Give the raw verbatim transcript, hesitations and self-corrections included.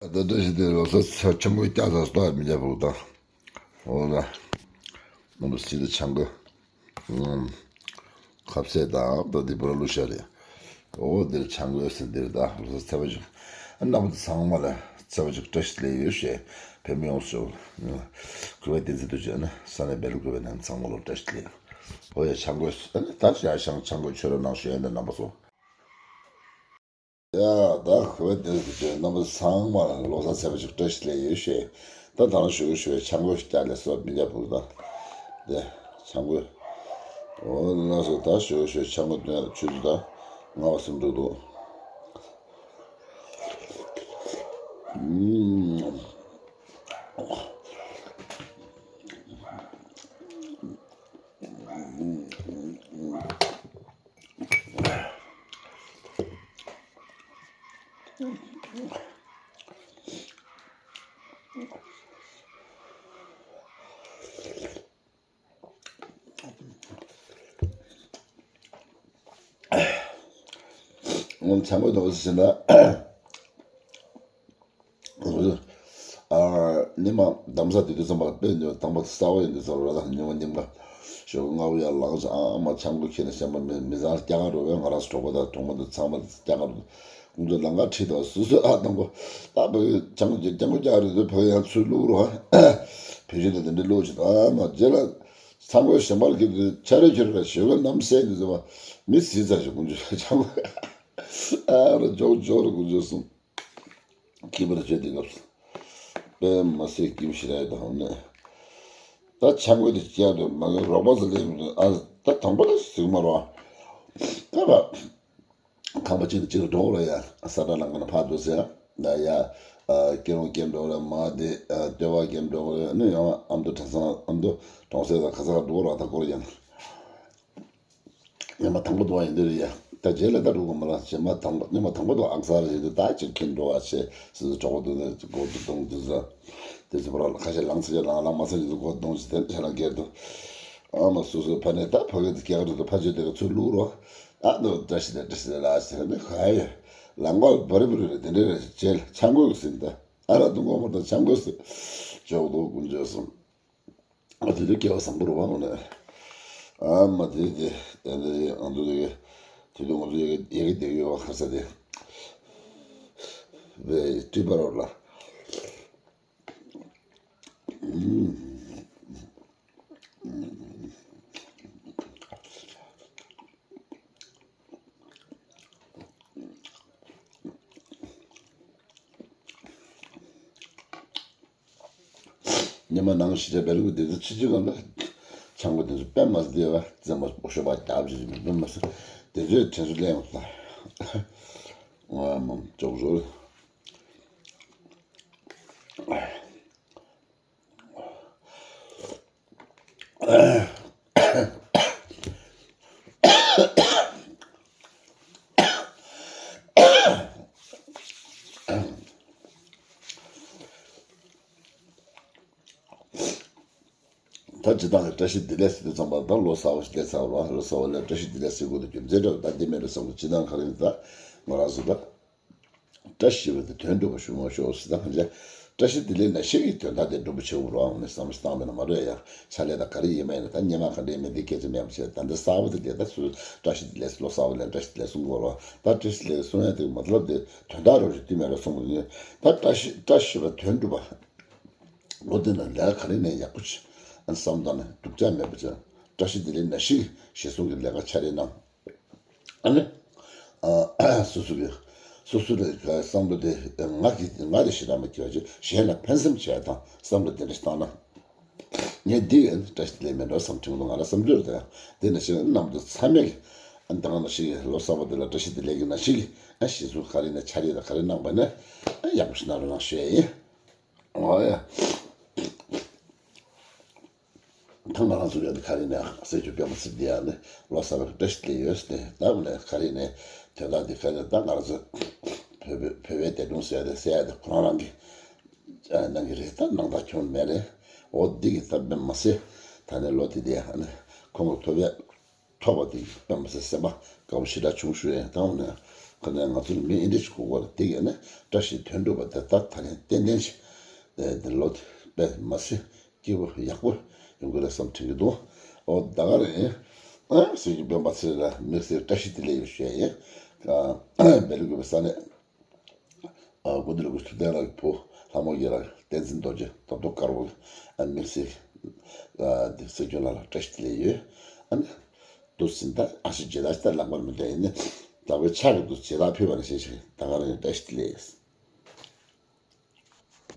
ད་བཀྲ་ཤིས་བདེ་ལེགས། ལོ་གསར་ཆང་གོས་བཀྲ་ཤིས་བདེ་ལེགས། མི་ཉག་ཕུག་དང་། འོ་ན། རྣམ་པ་ཚོ་ད་ཆང་གོས། ཁ་ཟས་དང་ད་འདི་བུ་ར་ལུ་ཤ་རེད། འོ་འདིར་ཆང་གོས་ཟེར་འདིར་ད་ལོ་གསར་ཚེས་པ་ཅིག་རྣམ་པ་ཚོ་ཚང་མ་ལ་ཚེས་པ་ཅིག་བཀྲ་ཤིས་བདེ་ལེགས་ཡོད་ཞེས་ཕེབས་མི་ཡོངས་སུ། གུས་པ་བསྟན་འཛིན་དུ་བྱོན་ན་ས་གནས་སྦེལ་ཀོབ་པའི་ནང་ཚང་མ་ལ་བཀྲ་ཤིས་བདེ་ལེགས། འོ་ཡ་ཆང་གོས་ད་ཡ་ཤང་ཆང་གོས་མཆོད་རོགས་གནང་ཞུ་ཡ་ཡིན་ད་རྣམ་པ་ཚོ། ཡ། ད་གུས་པ་བསྟན་འཛིན་དུ་བྱོན་རྣམ་པ་ཚང་མ་ལ་ལོ་གསར་ཚེས་པ་ཅིག་བཀྲ་ཤིས་བདེ་ལེགས་ཡོད་ཞེས། ད་ད་ལྟ་ཞུ་གི་ཞུ་བའི་ཆང་གོས་ཤིག་བཀྱག་ལས་སོ་མི་ཉག་ཕུག་དང་། དེ་ཆང་གོས། འོ་ན་སོ་ད་ཞུ་གི་ཞུ་བའི་ཆང་གོས་དོན་ཆུ་ཚོད་ད་ལྔ་པ་སུམ་ཅུ་འདུག་ཨུམ། ང་ཚང་མ་དུ་ཟིན་ན། ཨ། ཉི་མ་དམ་ས་དེ་དུས་ཙམ་པ་དཔེ་ཉོ་དང་པོ་གསར་པ་ཡིན་དུས་ཙམ་པ་ར་ད་ཉི་མ་ཉིན་པ་ཞོགས་སྔ་པོ་ཡར་ལངས་སོང་། ཨ་མ་ཆང་གོས་ཁྱེར་ནས་གཞན་པ་མི་མི་ཚང་སྐྱ་ག་འགྲོ་བས། ང་རང་ཚོ་གྲོགས་པོ་དང་གྲོགས་མོ་དང་ཚང་མ་སྐྱ་ག་འགྲོ། ཁོང་ཚོ་ལམ་ཁ་ཁྲིད་དང་སོ་སོའི་ཨ་དང་པོ་ད་བོད་ཆང་གོས་ཆང་གོས་རྒྱག་རེད་འདུག་བོད་ཡང་ཚུར་བླུག་རོགས། བོད་གཞས་དང་དེ་འདྲ་བླུག་བྱེད་དང་ཨ་མ་རྗེས་ལ་ཚང་གོས་གཞན་པར་ཁྱེར་དུས་ཆ་རེ་ཁྱེར་ར་ཞོགས་ག་གནམ་སེ་དུས་ཙམ་པ་མི་སྲིད་ཚར་ཞིག་ཁོང་ཚོ་ཆང་གོས་ཨ་ར་འཇོག་འཇོག་ར་ཁོང་ཚོ་སོང་། ཁྱིམ་པར་བྱས་ཏེ་སྐབས་སུ། དཔེ་མ་སྲིད་ཁྱིམ་ཞིག་རེད་དང་ནས། ད་ཆང་གོས་དེ་སྐྱེལ་དུ་མ་གི་རོགས་པ་ཟེར་ལེ་ཨ་ད་དང་པོ་ལ་ཟིག་མ་རོགས། ད་བ། ཁང་པ་གཅིག་ནས་གཅིག་ལ་འགྲོ་ར་ཡ་ས་བཀྲ་ལང་ཀ་ན་ཕར་འདུག་ཟེར་ཡ། ཡ། སྐྱེ་རོང་སྐྱེ་འགྲོ་ར་མ་དེ་ལྟེ་བ་སྐྱེ་འགྲོ་ར་ནི་ཡང་ཨ་མདོ་གྲྭ་ཚང་ཨ་མདོ་གྲོང་གསེབ་ལ་ག་ས་ག་འགྲོ་ར་ད་སྐོར་ཡ། ཉི་མ་དང་པོ་དུ་བ་ཡིན་འདི་རེད་ཡ། ད་རྗེས་ལ་ད་འགྲོ་དགོས་མ་ལ་ཉི་མ་དང་པོ་ཉི་མ་དང་པོ་དུ་ཨག་ས་རེད་འདི་ད་ཅིག་ཁྱིམ་འགྲོ་བ་ཆེ་སི་སི་གྲོགས་པོ་འདུག་ནས་སྒོ་འདུག་གཏོང་འདུག་ཟ། དེ་ཚོ་བར་ལ་ཁ་ཤས་ལངས་ཚེ་ལངས་ལངས་མ་ཚེ་ཡིན་འདུག་སྒོ་གཏོང་ཞིག་དེ་ཆ་ལ་འགྱེལ་འདུག་ཨ་མ་སོ་སོའི་ཕ་ནས་ད་ཕ་གི་དུ་སྐྱེ་ག་འགྲོ་འདུག་ཕ་ཆོས་དེ་ག་ཚུར་བླུག་རོགས། ཨ་འདུག་བཀྲ་ཤིས་བདེ་བཀྲ་ཤིས་བདེ་ལགས་ཟེར་ནས་ཁ་ཡ། ལང་གོ་བ་རི་བ་རི་རེད་དེ་འདྲས་རེད་ཅེས་ཆང་གོས་ཟིན་ད་ཨ་ར་འདུག་གོ་མ་ད་ཆང་གོས་ཟིན། ཇོག་འདུག་ཀུན་ཇོ་སོང་། ཨ་དེ་དུས་སྐལ་བ་བཟང་པོ་རུ་བ་འོ་ནས། ཨ་མ་དེ་དེ་དེ་འདི་ཨང་དུ་དེ་དེ་དུས་ང་ཚོ་ཡ་གི་ཡ་གི་དེ་གི་བ་ཁ་ས་དེ་བའི་ཏྲི་པ་རོ་ལ། ཉི་མ་ནང་ཞི་བྱ་བེ་ལུག་དེ་ཚོ་ཕྱི་ཕྱི་གང་ལ་ཆང་གོ་དེ་ཚོ་པད་མ་བདེ་བ་བཙན་མ་སྤོ་ཤོ་བ་རྒྱབ་ཅིག་མི་པད་མ་ས་དེ་ཚོའི་དྲན་གསོ་ལེན་ཡོང་ཐལ། ཨ་མ་ཅོག་ཅོག་ད་ཇི་ལྟར་ལ་བཀྲ་ཤིས་བདེ་ལེགས་ཟེར་དུས་ཙམ་པ་ད་ལོ་གསར་བ་ཞིག་སླེབས་ཚར་བ་ལོ་གསར་བ་ལ་བཀྲ་ཤིས་བདེ་ལེགས་ཟེར་དགོས་དུས་རྒྱུ་མཚན་འདྲ་བ་ད་འདི་མེད་འགྲོ་བསམ་གི་ཇི་ལྟར་ག་རེ་ཡིན་ད་ང་རང་ཚོ་ད། བཀྲ་ཤིས་པ་དེ་དོན་འགྲུབ་པ་ཞུ་མ་ཤོག་ཟེར་ད་གང་བྱས། བཀྲ་ཤིས་བདེ་ལེགས་ན་ཤེས་ཀྱི་དོན་དག་དེ་འགྲུབ་པ་བྱེད་དགོས་རོགས་ཨང་ནས་བསམ་བློ་བཏང་བས་ན་མ་རེད་ཡ། ཕྱག་ལས་དང་ག་རེ་ཡིན་མ་ཡིན་ན་ད་སྙན་མ་ག་འདྲ་ཡིན་མིན་དེ་སྐད་ཆ་མེད་པ་བྱས་ད་འདི་གསར་པ་དེ་དེ་ད་སུ་བཀྲ་ཤིས་བདེ་ལེགས་ལོ་གསར་པ་ལ་བཀྲ་ཤིས་བདེ་ལེགས་གསུང་དགོས་རོགས་ད་བཀྲ་ཤིས་བདེ་ལེགས་གསུང་ཡ་དེ་མ་ལབ་དེ་དོན་དག་རོགས་ཞིག་དུས་མེད་རོགས་གསུང་དགོས་ནི་ད་བཀྲ་ཤིས་བཀྲ་ཤིས་པ་དོན་འགྲུབ་པ། ལོ་དེ་ན་ལས་ཀ་ག་རེ་ནས་ཡག་པོ་བྱེད་ཨ་བསམ་བཏང་ནས་སྡུག་ཅག་མེད་པ་བྱས། བཀྲ་ཤིས་བདེ་ལེགས་ན་ཤིག་ཞེས་གསུང་གི་ལས་ཀ་ཆ་རེ་གནང་། ཨ་ནི། ཨ། སོ་སོ་གི། སོ་སོ་ལ་བསམ་བློ་དེ་ང་གི་ང་དེ་ཞེ་དྲག་མ་སྐྱེ་བ་ཅིག་གཞན་ལ་ཕན་སེམས་བྱས་དང་བསམ་བློ་དེ་འདྲ་ཞིག་བཏང་ན། ངས་འདི་ཡང་བཀྲ་ཤིས་བདེ་ལེགས་མེད་འགྲོ་བསམ་དྲན་གྱི་འདུག་ང་ལ་བསམ་ཚུལ་དེ་དེ་ནང་བཞིན་གནམ་དུ་ཚ་མེད་ཀྱི་ཨ་ནི་ད་ག་ནང་བཞིན་གྱི་ལོ་གསར་པ་འདི་ལ་བཀྲ་ཤིས་བདེ་ལེགས་ཀྱི་ནང་བཞིན་གྱི་ཨ་ཞེས་སུ་ག་རེ་ནས་ཆ་རེ་དང་ག་རེ་གནང་བ་ནས་ཨ་ཡག་པོ་ཞིག་གནང་རོགས་གནང་ཞུ་ཡ་ཡིན། འོ་ཡ། ད་ང་རང་ཚོ་ཡོད་ཀ་རེ་ནས་སྲས་ཆུ་པད་མ་ཚེ་འདི་ཡང་ནི་ལོ་གསར་པའི་བཀྲ་ཤིས་བདེ་ལེགས་ཡོད་ཟེར་ནས་ད་ནས་ག་རེ་ནས་དོན་དག་འདི་ག་རེ་ད་ང་རང་ཚོ་བོད་བོད་པའི་འདས་གྲོངས་ཟེར་ཡ་དེ་ཟེར་ཡ་དེ་ཁོ་རང་རང་གི་གནང་གི་རེད་ད་གནང་ད་ཁྱོན་མེད་རེད། འོ་འདི་གི་ད་པད་མ་ཚེ་ད་ནས་ལོ་དེ་འདི་ཡང་ནི་ཁོང་གི་ཐོབ་ཡ། ཐོབ་པ་དེ་པད་མ་ཚེ་སེམས་པ་དགའ་པོ་ཞེ་དྲག་བྱུང་ཞུ་ཡས་དང་ནས་ ཁ་ནས་ང་ཚོ་ལ་མི་ཨེ་འདྲ་ཞིག་དགོས་པ་རེད། དེ་གས་ནས་བཀྲ་ཤིས་དོན་གྲུབ་པ་དེ་ད་ད་ནས་ཏན་ཏན་ཞིག་དེ་ལོ་དཔེ་མ་སྲིད་སྐྱིད་པོ་ཡག་པོ་ཡོང་གི་རེད་བསམ་དྲན་གྱི་འདུག་ཨོ་ད་ག་རེད། ཨ་སྲིད་ཀྱི་སྤེན་པ་ཚེ་རིང་ལ་དམིགས་བསལ་བཀྲ་ཤིས་བདེ་ལེགས་ཡོད་ཞུ་ཡ་ཡིན། ཨ་སྦེལ་ཀོབ་ས་གནས། ཨ་སྐུ་མདུན་སྐུ་ཐུབ་བསྟན་ལགས་ཀྱི་བུ་ལྷ་མོ་ཡི་རང་བསྟན་འཛིན་རྡོ་རྗེ་རྡོ་རྡོ་དཀར་པོ་ཨ་དམིགས་བསལ་ཨ་དེ་སྲིད་སྐྱོང་ལགས་ལ་བཀྲ་ཤིས་བདེ་ལེགས་ཡོད། ཨ་ནི་འདུག་ཟིན་ད་ཨ་ཤི་རྗེ་ད་ཤི་ད་ལག་པར་མི་འདྲ་ཡིན་ནི་ལག་པའི་ཕྱག་གི་འདུག་རྗེ་ད་ཕུལ་བ་ནི་ཤེས་ཤིང་ད་ག་རང་ཡིན་བཀྲ་ཤིས་བདེ་ལེགས།